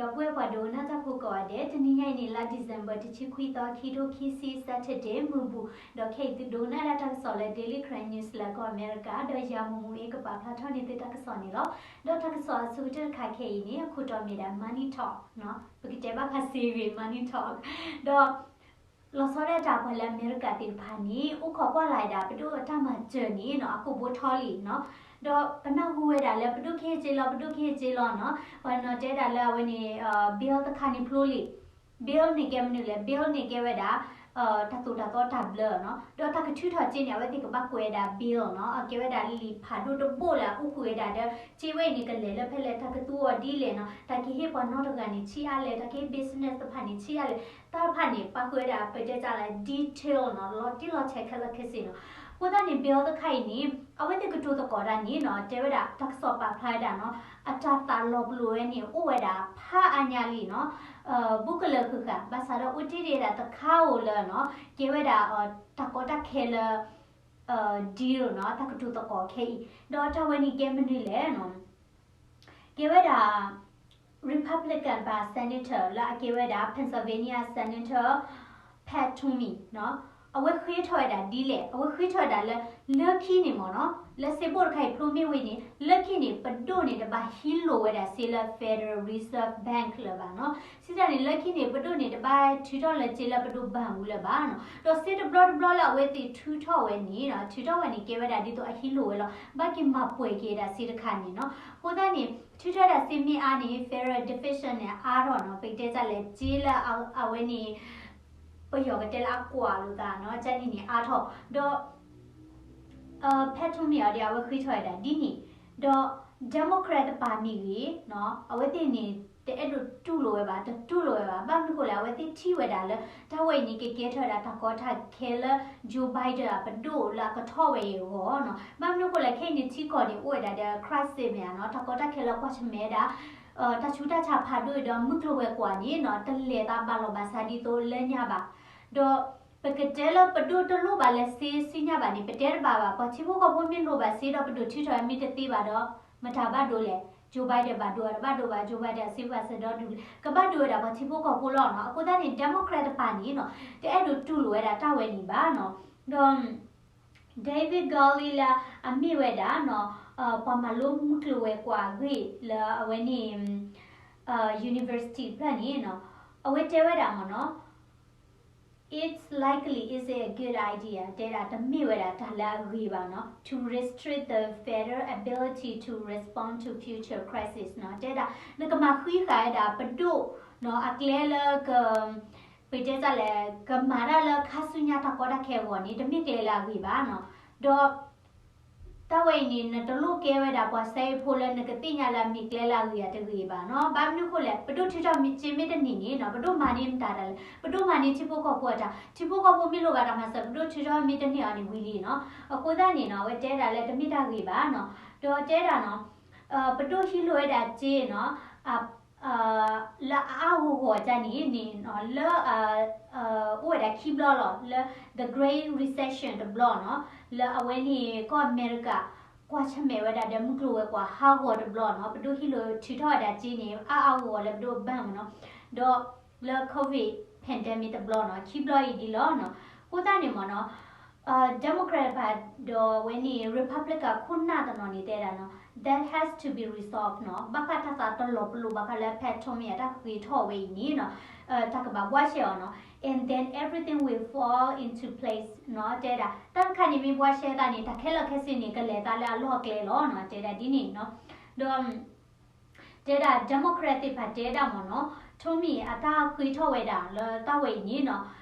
ဒီပုၢ်ဝဲၢ်ပှၤဒိကနၣ်တၢ်ဖိကိးဂၤဒဲး, တနံၤညါအံၤန့ၣ် လါ December တဆံခွံသီ ခံထိခံဆံ Saturday မုၢ်ဘူၣ်, ဒီးခဲအံၤသုဒိကနၣ်ဒၣ်တၢ်ကစီၣ်လၢ Daily Karen News လၢကီၢ်အမဲရကၤ, ဒီးယၤမူမူအ့ကပာ်ဖျါထီၣ်န့ၢ်သုတၢ်ကစီၣ်န့ၣ်လီၤ. ဒီးတၢ်ကစီၣ်အဆိကတၢၢ်တခါခဲအံၤန့ၣ် အခိၣ်တီမ့ၢ်ဒၣ် Money Talk ပကတဲဘၣ်ဖးစ့ဂ့ၤ Money Talk ဒီး လီၤဆီဒၣ်တၢ်ပှၤလၢအမဲရကၤသ့ၣ်တဖၣ်န့ၣ် အိၣ်ခိးကွၢ်လၢ်ဒၣ် ပဒိၣ်အတၢ်မၤစၢၤန့ၣ်နီၤ အကိာ်ဘိထီလံနီၤ, ဒီးပနၢ်ဟူဝဲဒၣ်လၢပဒိၣ်ကဟ့ၣ်စ့လီၤ ပဒိၣ်ကဟ့ၣ်စ့လီၤနီၤ, ပှၤနီၤတဲဒၣ်လၢအဝဲန့ၣ် bill တခါန့ၣ်ဖျိလံ, bill န့ၣ်ကဲမနုၤလဲၣ်, bill န့ၣ်ကဲဝဲဒၣ် တၢ်သိၣ်တၢ်သီတၢ်ဘျၢနီၤ, ဒီးတၢ်ကထုးထီၣ်စ့န့ၣ် အဝဲသ့ၣ်ကဘၣ်ကွဲးဝဲဒၣ် bill နီၤ, အကဲဝဲဒၣ်လံာ်ဖးဒိၣ်တဘိၣ်လၢအအိၣ်ဃုာ်ဝဲဒၣ်ဒီး စ့ဝဲအံၤန့ၣ်ကလဲၤလၢဖဲလဲၣ်, တၢ်ကသူအီၤဒ်လဲၣ်နီၤ, တၢ်ကဟ့ၣ်ပှၤနီတဂၤန့ၣ်ဆံးအါလဲၣ်, တၢ်ကဟ့ၣ် business တဖၣ်န့ၣ်ဆံးအါလဲၣ်, တၢ်တဖၣ်န့ၣ် ပာ်ဃုာ်ဝဲဒၣ် ပတဲတၢ်လၢ detail နီၤ, လီၤတံၢ်လီၤဆဲးခဲလၢာ်ခဲဆ့နီၤ. အဃိသတးန့ၣ် bill တခါအံၤန့ၣ် အဝဲသ့ၣ်ကတိၤသကိးတၢ်န့ၣ်နီၤ, တဲဝဲဒၣ်တၢ်ကစီၣ်ပာ်ဖျါဝဲဒၣ်နီၤ, အတၢ်သးလီၤပလိာ်ဝဲန့ၣ် အိၣ်ဝဲဒၣ်ဖးအါညါလံနီၤ, ဘူးကလၢာ်ဃုာ်ဃာ် ဘၣ်ဆၣ်ဒီးအိၣ်တ့ၢ်ဒၣ်တခါဧိၤလၢနီၤ, ကဲဝဲဒၣ်တၢ်ကီတၢ်ခဲလၢ deal နီၤ, တၢ်ကတိၤသကိးခဲအံၤ, ဒီးတၢ်ဝဲန့ၣ်ကဲမနုၤလဲၣ်နီၤ, ကဲဝဲဒၣ် Republican ဘၣ် Senator လၢအကဲဝဲဒၣ် Pennsylvania Senator Pat Toomey နီၤ, အဝဲဃ့ထီၣ်ဝဲဒၣ်ဒ်လဲၣ်, အဝဲဃ့ထီၣ်ဝဲဒၣ်လၢ လၢခံန့ၣ်မ့ၢ်နီၤ, လၢစ့ဘိၣ်တခါအံၤဖျိမ့ၢ်ဝံၤန့ၣ် လၢခံန့ၣ် ပဒိၣ်န့ၣ်တဘၣ်ဟံးလိာ်ဝဲဒၣ်စ့လၢ Federal Reserve Bank လၢၤဘၣ်နီၤ. စံးတၢ်န့ၣ် လၢခံန့ၣ် ပဒိၣ်န့ၣ်တဘၣ်ထုးထီၣ်လၢစ့လၢပဒိၣ် bank အူလၢၤဘၣ်နီၤ, ဒီးစ့တဘျီတဘျီလၢအဝဲသ့ၣ်ထုးထီၣ်ဝဲန့ၣ်နီၤ, ထုးထီၣ်ဝဲန့ၣ်ကဲဝဲဒၣ်ဒ်သိးအဟံးလိာ်ဝဲလီၤ, ဘၣ်က့ၤမၤပှဲၤက့ၤဒၣ်စ့တခါန့ၣ်နီၤ. အဃိသတးန့ၣ် ထုးထီၣ်ဒၣ်စ့မ့ၢ်အါန့ၣ် Federal Deficit န့ၣ်အါထီၣ်နီၤ, ပကတဲတၢ်လဲၣ် စ့လၢအဝဲန့ၣ် ပယီၤကတဲလၢအကွာ်လိာ်သးနီၤ, ကန့ၣ်န့ၣ်အါထီၣ်, ဒီး Pat Toomey အီၤဒီး အဝဲဃ့ထီၣ်ဝဲဒၣ်ဒ်န့ၣ်, ဒီး Democrat တပၤမ့ၢ်ဂ့ၤနီၤ, အဝဲသ့ၣ်န့ၣ် တအဲၣ်ဒိးတူၢ်လိာ်ဝဲဘၣ်, တတူၢ်လိာ်ဝဲဘၣ်. ဘၣ်မနုၤဃိလဲၣ်, အဝဲသ့ၣ်ထံၣ်ဝဲဒၣ်လၢ တၢ်ဝဲအံၤန့ၣ် ကကဲထီၣ်ဝဲဒၣ်တၢ်ကီတၢ်ခဲလၢ Joe Biden အပဒိၣ်လၢအကထီၣ်ဝဲအံၤအဂီၢ်နီၤ. ဘၣ်မနုၤဃိလဲၣ်, ခဲအံၤန့ၣ်ထံကီၢ်န့ၣ် အိၣ်ဝဲဒၣ်ဒီး crisis မ့ၢ်ဧါနီၤ, တၢ်ကီတၢ်ခဲလၢကွၢ်ဆၢၣ်မဲာ်ဝဲဒၣ် တၢ်ဆူးတၢ်ဆါဖးဒိၣ်အံၤဒီး မုၢ်ကျိၤဝဲၤကွာ်န့ၣ်နီၤ, တလဲၤသးဘၣ်လီၢ်ဘၣ်စးဒ်သိးလၢညါဘၣ်. ဒီးပကတဲလၢပဒိၣ်တလိၣ်ဘၣ်လၢစ့ဆူညါဘၣ်န့ၣ် ပတဲတဘၣ်ဘၣ်. ပှၤထံဖိကီၢ်ဖိမ့ၢ်လိၣ်ဘၣ်စ့ဒီးပဒိၣ်ထုးထီၣ်ဝဲမ့ၢ်တသ့ဘၣ်ဒီး မတၤဘၣ်ဒိလဲၣ်, Joe Biden ဘၣ်ဒိဧါ, တဘၣ်ဒိဘၣ်, Joe Biden အစ့ဘၣ်စ့ဒီဒူၣ်လဲၣ်, ကဘၣ်ဒိဝဲဒၣ်ပှၤထံဖိကီၢ်ဖိလီၤနီၤ. အဃိသတးန့ၣ် Democrat တပၤန့ၣ်နီၤ, တအဲၣ်ဒိးတူၢ်လိာ်ဝဲဒၣ်တၢ်ဝဲန့ၣ်ဘၣ်နီၤ. ဒီး David Ghaly လၢအမ့ၢ်ဝဲဒၣ်နီၤ, ပှၤမၤလိမုၢ်ကျိၤဝဲၤကွာ်အဂ့ၢ်လၢအဝဲန့ၣ် university တဖျၢၣ်န့ၣ်နီၤ, အဝဲတဲဝဲဒၣ်မ့ၢ်နီၤ, It's likely is a good idea တဲဒၣ် တမ့ၢ်ဝဲဒၣ်တၢ်လၢအဂ့ၤဘၣ်နီၤ, to restrict the federal ability to respond to future crisis နီၤ, တဲဒၣ် နကမၤဃံဃာ်ဝဲဒၣ်ပဒိၣ်နီၤ, အကျဲလၢက ပတဲတၢ်လဲၣ် ကမၤတၢ်လၢခါဆူညါတၢ်ကီတၢ်ခဲအဂီၢ်န့ၣ် တမ့ၢ်ကျဲလၢအဂ့ၤဘၣ်နီၤ. ဒီး တၢ်ဝဲအံၤန့ၣ် နတလိၣ်ကဲဝဲဒၣ်ပှၤစဲအ့ဖိလၢနကသ့ၣ်ညါလၢအမ့ၢ်ကျဲလၢအဂ့ၤအတဂ့ၤဘၣ်နီၤ. ဘၣ်မနုၤဃိလဲၣ် ပဒိၣ်ထုးထီၣ်စ့မ့ၢ်တန့ၢ်န့ၣ်နီၤ, ပဒိၣ်မၤန့ၢ်မတၤတၢ်လဲၣ်, ပဒိၣ်မၤန့ၢ်ထံဖိကီၢ်ဖိအတၢ်, ထံဖိကီၢ်ဖိမ့ၢ်လိၣ်ဘၣ်တၢ်မၤစၢၤ ပဒိၣ်ထုးထီၣ်မ့ၢ်တန့ၢ်အီၤန့ၣ်ဝံၤလံနီၤ. အဃိသတးန့ၣ်နီၤ အဝဲတဲဒၣ်လၢတမ့ၢ်တၢ်ဂ့ၤဘၣ်နီၤ. ဒီးတဲဒၣ်နီၤ ပဒိၣ်ဟံးလိာ်ဝဲဒၣ်စ့နီၤ လၢအအါဂီၢ်ဂီၢ်ဒ်န့ၣ်န့ၣ် လၢ အိၣ်ဝဲဒၣ်ခံဘျီလီၤ လၢ the Great Recession တဘျီနီၤ လၢအဝဲန့ၣ်ကီၢ်အမဲရကၤ ကွၢ်ဆၢၣ်မဲာ်ဝဲဒၣ်ဒီးမုၢ်ကျိၤဝဲၤကွာ်ဟးဂီၤတဘျီနီၤ ပဒိၣ်ဟံးလိာ်ထုးထီၣ်ဝဲဒၣ်စ့န့ၣ် အါအါဂီၢ်ဂီၢ်လၢပဒိၣ် bank နီၤ ဒီးလၢ COVID pandemic တဘျီနီၤ ခံဘျီအံၤဒ်လီၤနီၤ အဃိသတးန့ၣ်မ့ၢ်နီၤ Democrat တဖၣ်ဒီးဝဲန့ၣ် Republican ခိၣ်နၢ်တနီၤန့ၣ်တဲဒၣ်နီၤ that has to be resolved နီၤ ဘၣ်ဃးတၢ်သးတလီၤပလိာ်ဘၣ်ဃးလၢ Pat Toomey အတၢ်ဃ့ထီၣ်ဝဲအံၤန့ၣ်နီၤ တၢ်ကဘၣ်ဘှါရှဲအီၤနီၤ and then everything will fall into place နီၤ တဲဒၣ် တၢ်တခါန့ၣ်မ့ၢ်ဘှါရှဲသးန့ၣ် တၢ်ခဲလၢာ်ခဲဆ့န့ၣ် ကလဲၤသးလၢအလီၢ်အကျဲလီၤနီၤ တဲဒၣ်ဒ်န့ၣ်နီၤ ဒီး တဲဒၣ် Democrat သ့ၣ်တဖၣ်တဲဒၣ်မ့ၢ်နီၤ Toomey အတၢ်ဃ့ထီၣ်ဝဲဒၣ်လၢတၢ်ဝဲအံၤန့ၣ်နီၤ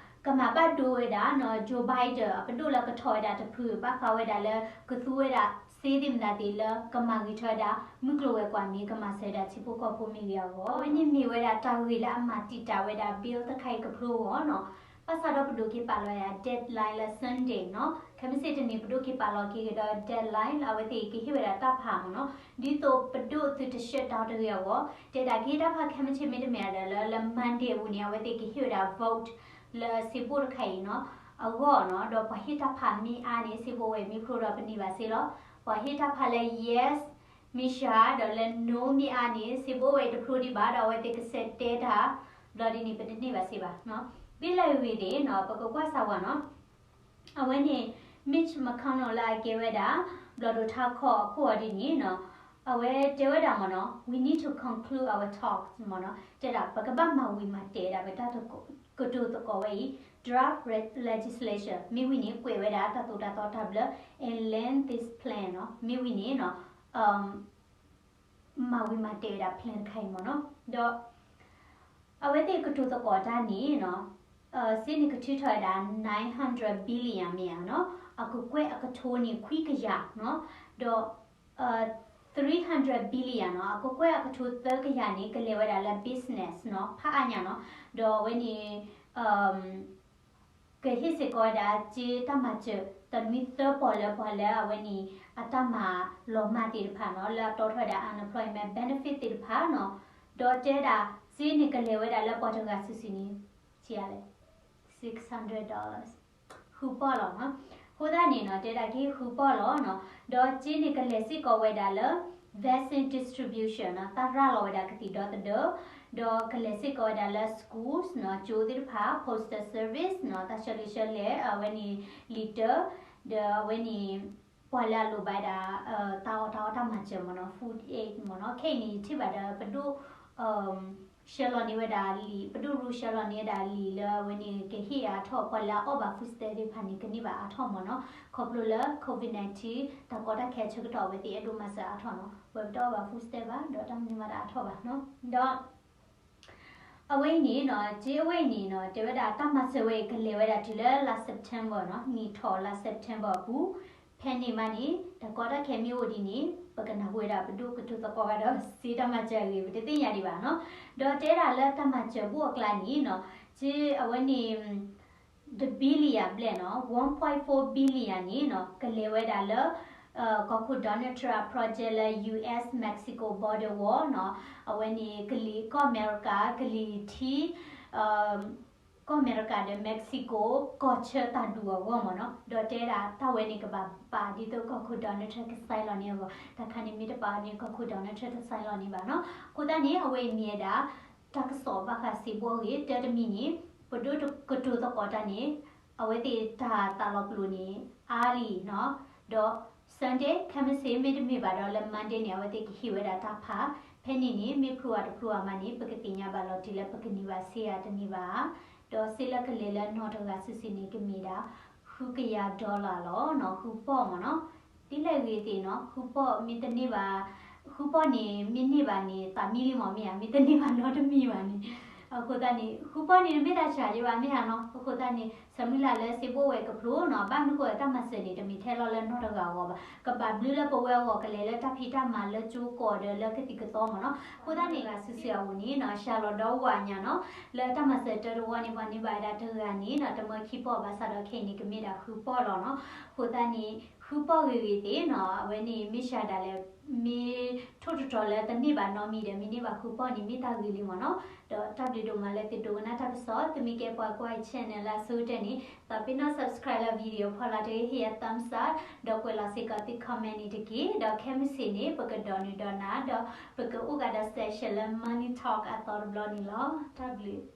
ကမၤဘၣ်ဒိဝဲဒၣ်နီၤ Joe Biden အပဒိၣ်လၢကထီၣ်ဝဲဒၣ်တဖု ဘၣ်ဃးဝဲဒၣ်လၢကသူဝဲဒၣ်စ့သ့ၣ်မတၤသ့ၣ်လၢကမၤဂ့ၤထီၣ်ဝဲဒၣ် မုၢ်ကျိၤဝဲၤကွာ်မ့ၢ်ကမၤစၢၤဝဲဒၣ်ထံဖိကီၢ်ဖိမ့ၢ်ဂ့ၤအဂီၢ် အဝဲန့ၣ်မ့ၢ်ဝဲဒၣ်တၢ်ဂ့ၢ်လၢအမၤတံာ်တာ်ဝဲဒၣ် bill တခါအံၤကဖျိအဂီၢ်နီၤ ဘၣ်ဆၣ်ဒီးပဒိၣ်က့ၤပာ်လီၤဝဲဒၣ် deadline လၢ Sunday နီၤ ခဲမုၢ်ဆ့ၣ်တနံၤ ပဒိၣ်က့ၤပာ်လီၤက့ၤကဒီး deadline လၢအဝဲသ့ၣ်ကဟ့ၣ်ဝဲဒၣ်တၢ်ဖးမ့ၢ်နီၤ ဒ်သိးပဒိၣ်သုတ shutdown တဂ့ၤအဂီၢ် တဲဒၣ်ကဟ့ၣ်တၢ်ဖးခဲမုၢ်ဆ့ၣ်မ့တမ့ၢ်ဒီးလၢ လၢ Monday အပူၤန့ၣ် အဝဲသ့ၣ်ကဟ့ၣ်ဝဲဒၣ် vote လၢစ့ဘိၣ်တခါအံၤနီၤ အဂီၢ်နီၤ ဒီးပှၤဟ့ၣ်တၢ်ဖးမ့ၢ်အါန့ၣ် စ့ဘိၣ်ဝဲမ့ၢ်ဖျိဒီးပန့ၢ်ဘၣ်စ့လီၤ ပှၤဟ့ၣ်တၢ်ဖးလၢ yes Misha ဒီးလၢ No မ့ၢ်အါန့ၣ် စ့ဘိဝဲတဖျိဒံးဘၣ် ဒီးအဝဲသ့ၣ်ကဆဲးတဲတၢ် ဘျီဒ်န့ၣ် ပတန့ၢ်ဘၣ်စ့ဘၣ်. ဒ်လဲၣ်ဂ့ၤဂ့ၤသ့ၣ်နီၤ ပကကွၢ်စၢ်ဝဲနီၤ အဝဲန့ၣ် Mitch McConnell လၢအကဲဝဲဒၣ် ဘျီၣ်ဒိၣ်ထးခီၣ်အခိၣ်အီၤဒ်န့ၣ်နီၤ အဝဲတဲဝဲဒၣ်မ့ၢ်နီၤ we need to conclude our talks မ့ၢ်နီၤ တဲဒၣ် ပကဘၣ်မၤဝံၤမၤတဲာ်ဒၣ် ပတၢ်ကတိၤသကိးဝဲအံၤ draft legislation မ့ၢ်ဝံၤန့ၣ် ကွဲးဝဲဒၣ်တၢ်သိၣ်တၢ်သီတၢ်ဘျၢ and land this plan နီၤ မ့ၢ်ဝံၤန့ၣ်နီၤ မၤဝံၤမၤတဲာ်ဝဲဒၣ် plan တခါအံၤမ့ၢ်နီၤ ဒီး အဝဲသ့ၣ်ကတိၤသကိးတၢ်န့ၣ်နီၤ စ့န့ၣ်ကထုးထီၣ်ဝဲဒၣ် nine hundred billion မ့ၢ်ဧါနီၤ အကကွဲၢ်အကထိန့ၣ် ခွံကယၤနီၤ ဒီး three hundred billion နီၤ အကကွဲၢ်အကထိသၢကယၤန့ၣ် ကလဲၤဝဲဒၣ်လၢ business နီၤ ဖးအါညါနီၤ ဒီးအဝဲန့ၣ် ကဟ့ၣ်စ့ၢ်ကီးဝဲဒၣ် စ့တၢ်မၤစၢၤ တနွံသၢပီၢ်လၢပှၤလၢအဝဲန့ၣ် အတၢ်မၤလီၤမၢ်သ့ၣ်တဖၣ်နီၤ လၢအတီထီၣ်ဝဲဒၣ် unemployment benefit သ့ၣ်တဖၣ်နီၤ ဒီးတဲဒၣ် စ့န့ၣ်ကလဲၤဝဲဒၣ်လၢပှၤတဂၤစုာ်စုာ်န့ၣ် စ့လဲၣ် six hundred dollars ဃုပီၢ်လီၤနီၤ အဃိသတးန့ၣ်နီၤ တဲဒၣ်ကဟ့ၣ်ဃုပီၢ်လီၤနီၤ ဒီးစ့န့ၣ်ကလဲၤစ့ၢ်ကီးဝဲဒၣ်လၢ vaccine distribution နီၤ တၢ်ရၤလီၤဝဲဒၣ်ကသံၣ်ဒီသဒၢ ဒီးကလဲၤစ့ၢ်ကီးဝဲဒၣ်လၢ schools နီၤ ကၠိသ့ၣ်တဖၣ် postal service နီၤ တၢ်ဆှၢလံာ်ဆှၢလဲၢ် အဝဲန့ၣ် လံာ်တၢ ဒီးအဝဲန့ၣ် ပှၤလၢအလိၣ်ဘၣ်ဝဲဒၣ် တၢ်အီၣ်တၢ်အီတၢ်မၤစၢၤမ့ၢ်နီၤ food aid မ့ၢ်နီၤ ခဲအံၤန့ၣ် ယထံၣ်ဘၣ်ဒီး ပဒိၣ် ဆှၢလီၤန့ၢ်ဝဲဒၣ်လံာ် ပဒိၣ်ရူဆှၢလီၤန့ၢ်ဝဲဒၣ်လံာ်လၢအဝဲန့ၣ် ကဟ့ၣ်အါထီၣ် ပှၤလၢအအီၣ်ဘၣ် food stamp သ့ၣ်တဖၣ်န့ၣ် ကန့ၢ်ဘၣ်အါထီၣ်မ့ၢ်နီၤ ခီဖျိလၢ COVID nineteen တၢ်ကီတၢ်ခဲဆၢကတီၢ် အဝဲသ့ၣ်အဲၣ်ဒိးမၤစၢၤအါထီၣ်နီၤ ဝဲပတအီၣ်ဘၣ် food stamp ဘၣ် ဒီးတၢ်မနုၤမးတအါထီၣ်ဘၣ်နီၤ ဒီး အဝဲအံၤန့ၣ်နီၤ စ့အဝဲအံၤန့ၣ်နီၤ တဲဝဲဒၣ်တၢ်မၤစၢၤဝဲအံၤကလဲၤဝဲဒၣ်တုၤလၢလါ September နီၤ နံၣ်ထီၣ်လါ September အပူၤ ဖဲန့ၣ်မးန့ၣ် တၢ်ကီတၢ်ခဲမ့ၢ်အိၣ်ဒ်န့ၣ် ပကနၢ်ဟူဝဲဒၣ်ပဒိၣ်ကတိၤသကိးဂၤဒီး စ့တၢ်မၤစၢၤအဂ့ၢ် ပတသ့ၣ်ညါဒံးဘၣ်နီၤ ဒီးတဲဒၣ်လၢတၢ်မၤစၢၤဘိၣ်အကျါန့ၣ်နီၤ စ့အဝဲန့ၣ် တဘံလံယၤဘျဲၣ်နီၤ one point four billion န့ၣ်နီၤ ကလဲၤဝဲဒၣ်လၢ ကီၢ်ခိၣ် Donald Trump project လၢ US Mexico border wall နီၤ အဝဲန့ၣ် ကလံၤကီၢ်အမဲရကၤ ကလံၤထံ ကီၢ်အမဲရကၤဒီး Mexico ကီၢ်ဆၢတၢ်ဒူၣ်အဂီၢ်မ့ၢ်နီၤ ဒီးတဲဒၣ်တၢ်ဝဲန့ၣ်ကဘၣ်ပာ်ဒ်သိးကီၢ်ခိၣ် Donald Trump က sign လီၤန့ၢ်အဂီၢ် တၢ်ခါန့ၣ်မ့ၢ်တပာ်န့ၣ် ကီၢ်ခိၣ် Donald Trump တ sign လီၤန့ၢ်ဘၣ်နီၤ အဃိသတးန့ၣ် အဝဲအံၤမ့ၢ်ဝဲဒၣ် တၢ်ကစီၣ်ဘၣ်ဃးစ့ဘိအဂ့ၢ် တၢ်တမံၤန့ၣ် ပဒိၣ်ကတိၤသကိးတၢ်န့ၣ် အဝဲသ့ၣ်တၢ်သးလီၤပလိာ်န့ၣ် အါလံနီၤ ဒီး Sunday ခဲမုၢ်ဆ့ၣ်မ့တမ့ၢ်ဘၣ်ဒီးလၢ Monday န့ၣ် အဝဲသ့ၣ်ကဟ့ၣ်ဝဲဒၣ်တၢ်ဖး ဖဲန့ၣ်န့ၣ် မ့ၢ်ဖျိအါတဖျိအါမးန့ၣ် ပကသ့ၣ်ညါဘၣ်လီၤတံၢ်လၢပကန့ၢ်ဘၣ်စ့ဧါတန့ၢ်ဘၣ်ဧါ ဒီးစ့လၢကလဲၤလၢနီၢ်တဂၤစုာ်စုာ်န့ၣ် ကမ့ၢ်ဒၣ် ဃုကယၤ dollar လီၤနီၤ ဃုပီၢ်မ့ၢ်နီၤ ဒ်လဲၣ်ဂ့ၤသ့ၣ်နီၤ ဃုပီၢ်မ့ၢ်တန့ၢ်ဘၣ် ဃုပီၢ်န့ၣ် မ့ၢ်န့ၢ်ဘၣ်န့ၣ် သးမံလံမ့ၢ်မ့ၢ်ဧါ မ့ၢ်တန့ၢ်ဘၣ်နီတမံၤဘၣ်န့ၣ် အဃိသတးန့ၣ် ဃုပီၢ်န့ၣ် တမ့ၢ်တၢ်ဆှၢယဲဘၣ်မ့ၢ်ဧါနီၤ အဃိသတးန့ၣ် ဆၢမုၢ်လၢ်လၢစ့ဘိဝဲကဖျိနီၤ ဘၣ်မနုၤဃိတၢ်မၤစၢၤန့ၣ် တမ့ၢ်ထဲလီၤလၢနီၢ်တဂၤအဂီၢ်ဘၣ် ကဘၣ်ဘျုးလၢပဝဲအဂီၢ် ကလဲၤလၢတၢ်ဖံးတၢ်မၤလၢကၠိကီၢ်ဒီးလၢကသံၣ်ကသီမ့ၢ်နီၤ အဃိသတးန့ၣ် ဂၤစုာ်စုာ်အအိၣ်န့ၣ်နီၤ ရှၤလီၤဒီဝးညါနီၤ လၢတၢ်မၤစၢၤတၢတဝီန့ၣ် ပှၤန့ၢ်ဘၣ်ဝဲဒၣ်တဂၤန့ၣ်နီၤ တမၢခံပီၢ်ဘၣ်ဆၣ်ဒီးခဲအံၤန့ၣ် ကမ့ၢ်ဒၣ်ဃုပီၢ်လီၤနီၤ အဃိသတးန့ၣ် ဃုပီၢ်ဂ့ၤဂ့ၤသ့ၣ်နီၤ အဝဲန့ၣ် မ့ၢ်ရှၤဒၣ်လဲာ် မ့ၢ်ထိၣ်တထီၣ်လၢတန့ၢ်ဘၣ်နီတမံၤဒီး မ့ၢ်န့ၢ်ဘၣ်ဃုပီၢ်န့ၣ် မ့ၢ်တၢ်ဂ့ၤလံမ့ၢ်နီၤ ဒီးတၢ်ဘျုးဒိၣ်မးလၢသုဒိကနၣ်တၢ်ကစီၣ် သုမ့ၢ်ကဲပှၤကွၢ် channel လၢအဆိကတၢၢ်န့ၣ် သးပ့ၤနီၣ် subscribe လၢ video ဖီလာ်တဂ့ၤ ဟ့ၣ်ယၤ thumbs up ဒီးကွဲးလီၤစ့ၢ်ကီးသု comment န့ၣ်တက့ၢ် ဒီးခဲမုၢ်ဆ့ၣ်န့ၣ် ပကဒိးနုာ်ဒိးနၤ ဒီးပကအိၣ်ဃာ်ဒီး session လၢ Money Talk အသီတဘျီန့ၣ်လီၤ တၢ်ဘျုး